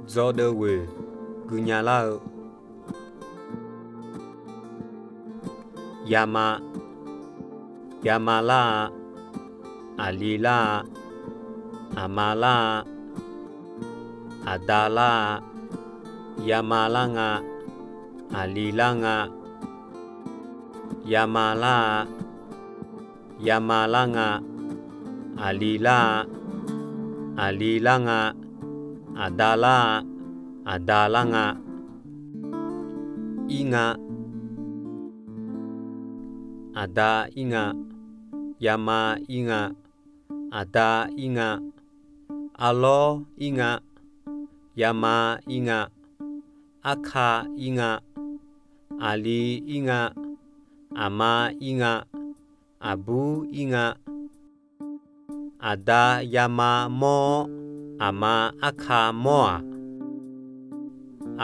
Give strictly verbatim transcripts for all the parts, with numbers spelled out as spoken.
Dzawdeuv ghoeq guinya lar-eu. Yama, yama lar-a. Aqli lar-a. Aqma lar-a. Aqda lar-a. Yama lar nga. Aqli lar nga. Yama lar-a. Yama lar nga. Aqli lar-a. Aqli lar nga. Aqda lar-a. Aqda lar nga. Ir nga. Aqda ir nga. Yama ir nga. Aqda ir nga. Arlawr ir nga. Yama ir nga. Arka ir nga. Aqli ir nga. Aqma ir nga. Aqbur ir nga. Aqda yama mawr-awr, aqma arka mawr-aq,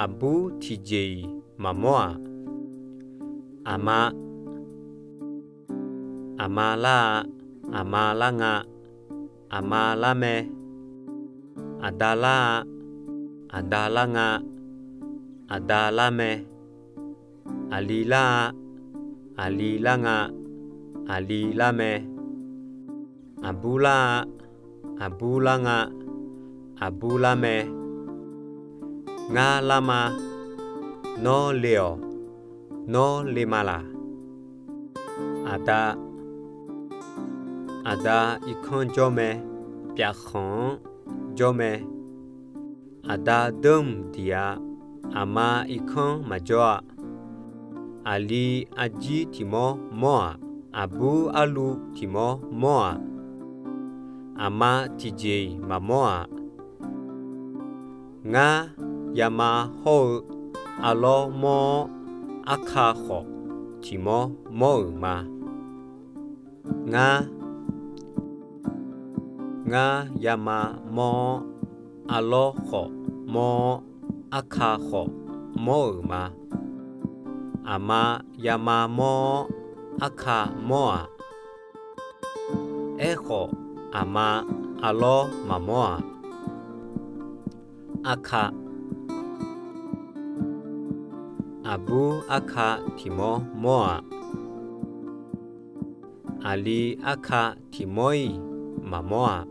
aqbur tiqjeq-iq maqmawr-aq, aqma, aqma lar-a, aqma lar nga, aqma lar mae. Aqda lar-a, aqda lar nga, aqda lar mae. Aqli lar-a, aqli lar nga, aqli lar mae. Aqbur lar-a, aqbur lar nga, aqbur lar mae. Ngar lar ma. Nawr le-awq. Nawr le ma laq. Aqda, aqda irkanr jawr mae. Pyafkhanq-anr jawr mae. Aqda deur-mq diq-a. Aqma irkanr maqjawr-a. Aqli arjir tiq mawr mawr-aq, aqbur arluv tiq mawr mawr-aq, aqma tiqjeq-iq maqmawr-aq, ngar yama hawr-eu arlawr mawr-awr, arka khawf tiq mawr mawr-euq ma. Ngar, ngar yama mawr-awr, arlawr khawf mawr-awr, arka khawf mawr-euq ma. Aqma yama mawr-awr, arka mawr-aq, aerkhawf aqma arlawr maqmawr-aq, arka, aqbur arka tiq mawr mawr-aq, aqli arka tiq mawr-iq maqmawr-aq,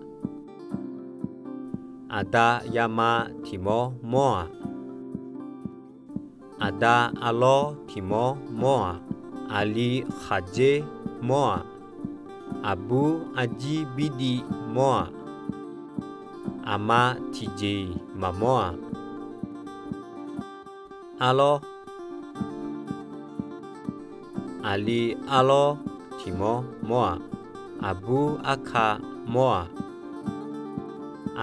aqda yama tiq mawr mawr-aq, aqda arlawr tiq mawr mawr-aq, aqli khaqdzer mawr-aq, aqbur arjir birdiv mawr-aq, aqma tiqjeq-iq maqmawr-aq, arlawr, aqli arlawr tiq mawr mawr-aq, aqbur arka mawr-aq,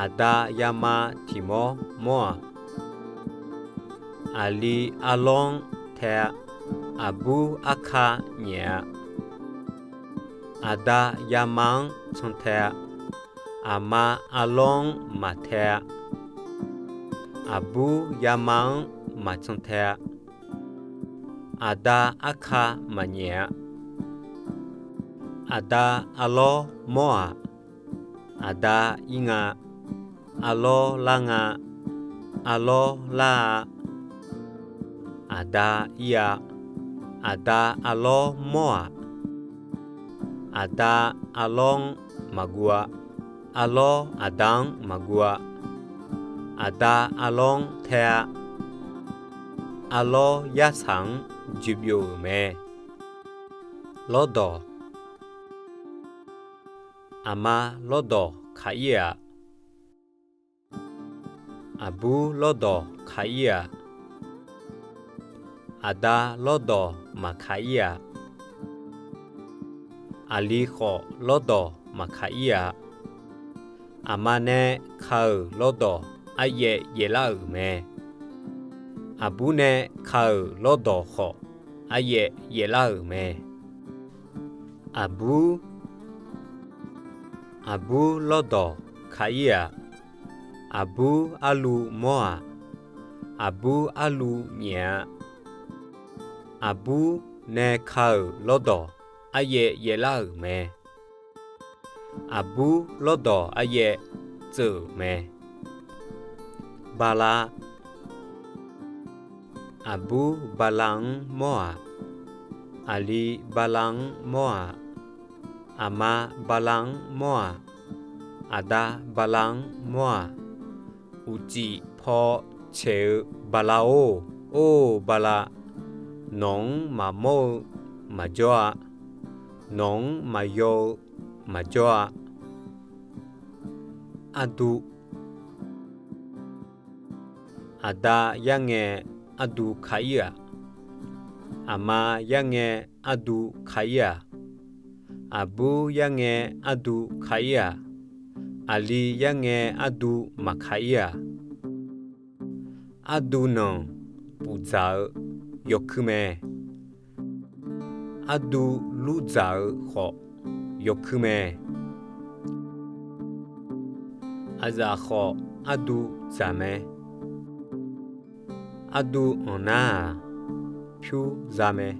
aqda yama tiq mawr mawr-aq, aqli arlawr-anr tae-a, aqbur arka nyaef-a, aqda yama-anr cantae-a, aqma arlawr-anr maqtae-a, aqbur yama-anr maqcantae-a, aqda arka maqnyaef-a, aqda arlawr mawr-aq, aqda ir nga, arlawr lar nga, arlawr lar-a, aqda ir-a, aqda arlawr mawr-aq, aqda arlawr-anr maqguv-a, arlawr aqda-anr maqguv-a, aqda arlawr-anr tae-a, arlawr yarsaq-anr joebyov-euq mae. Lawrdawq, aqma lawrdawq kaq ir-aq, aqbur lawrdawq kaq ir-aq, aqda lawrdawq maqkaq ir-aq, aqli khawf lawrdawq maqkaq ir-aq, aqma nae ka-euq lawrdawq aryaef yaeflar-euq mae. Aqbur nae ka-euq lawrdawq khawf aryaef yaeflar-euq mae. Aqbur, aqbur lawrdawq kaq ir-aq, aqbur arluv mawr-aq, aqbur arluv nyaef-a, aqbur nae ka-euq lawrdawq aryaef yaeflar-euq mae. Aqbur lawrdawq aryaef tseuv-euq mae. bala. Aqbur bala-anr mawr-aq, aqli bala-anr mawr-aq, aqma bala-anr mawr-aq, aqda bala-anr mawr-aq, uqcif paw caeq-eu bala-or, or bala, nawq-anr maqmawr-eu maqjawr-a. Nawq-anr maqyaw-eu maqjawr-a. Ardu. Aqda yarngae ardu ka-ir-aq, aqma yarngae ardu ka-ir-aq, aqbur yarngae ardu ka-ir-aq, aqli yarngae ardu maqka-ir-aq, ardu nanq pufdzaq-eu yawkuir mae. Ardu lurdzaq-eu khawf yawkuir mae. Aqzaf khawf ardu dzaq mae. Ardu anqnar-aq, pyur za mae.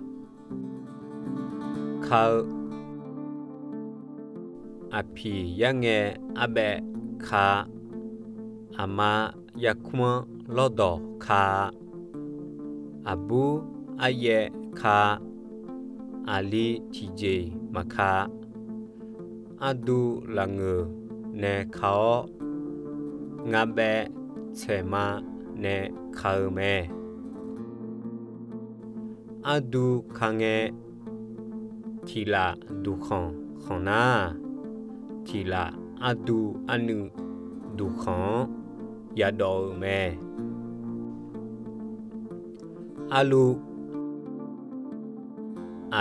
Ka-eu. Aqpiq yarngae arbaev ka-a. Aqma yarkmr-anr lawrdawq ka-a. Aqbur aryaev ka-a. Aqli tiqjeq maqka-a. Ardu lafngeuq nae ka-awr, ngabaev tsaeqma nae ka-eu mae. Ardu ka ngae, tiqlaf duqkhanq khanq nar, tiqlaf ardu arnuiv duqkhanq-anr yadawv-eu mae. Arluv.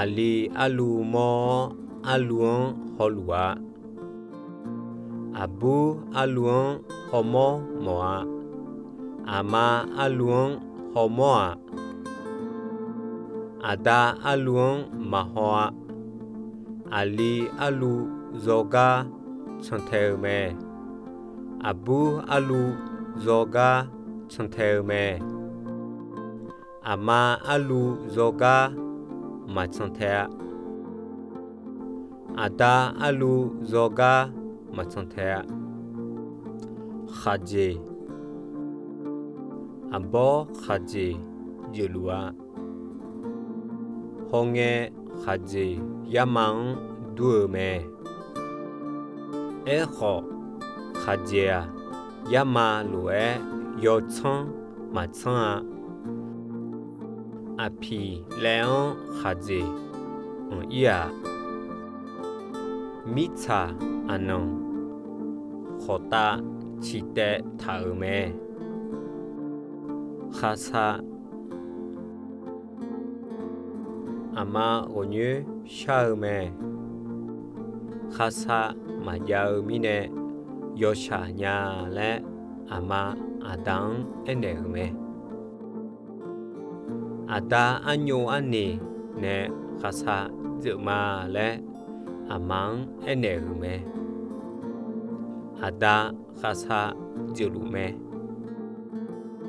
Aqli arluv mawr-awr, arluv-anr hawluf-a. Aqbur arluv-anr hawmawr mawf-a. Aqma arluv-anr hawmawr-aq, aqda arluv-anr maqhaw-a. Aqli arluv zawgar cantae-eu mae. Aqbur arluv zawgar cantae-eu mae. Aqma arluv zawgar maqcantae-a. Aqda arluv zawgar maqcantae-a. Khaqjeq. Aqbawr khaqjeq jeufluf-a. Hawngae khaqjeq yarma-anr dur-eu mae. Aerkhawf, khaqjeq-aq, yarma lof-aer yawtsanr maqtsanr-a. Aqpiq laev-anr khaqjeq anq-ir-aq, mirtsaq aqnanq khawqtav ciqtaev taq-euq mae. Khaqsaq. Aqma ghawqnyoer shar-eu mae. Khaqsaq maqjav-eu mirnae yawshaq nya laer aqma aqda-anr aernaeq-euq mae. Aqda arnyov arniq nae khaqsaq dzeuf ma laer aqma-anr aernaeq-euq mae. Aqda khaqsaq dzeufluf mae.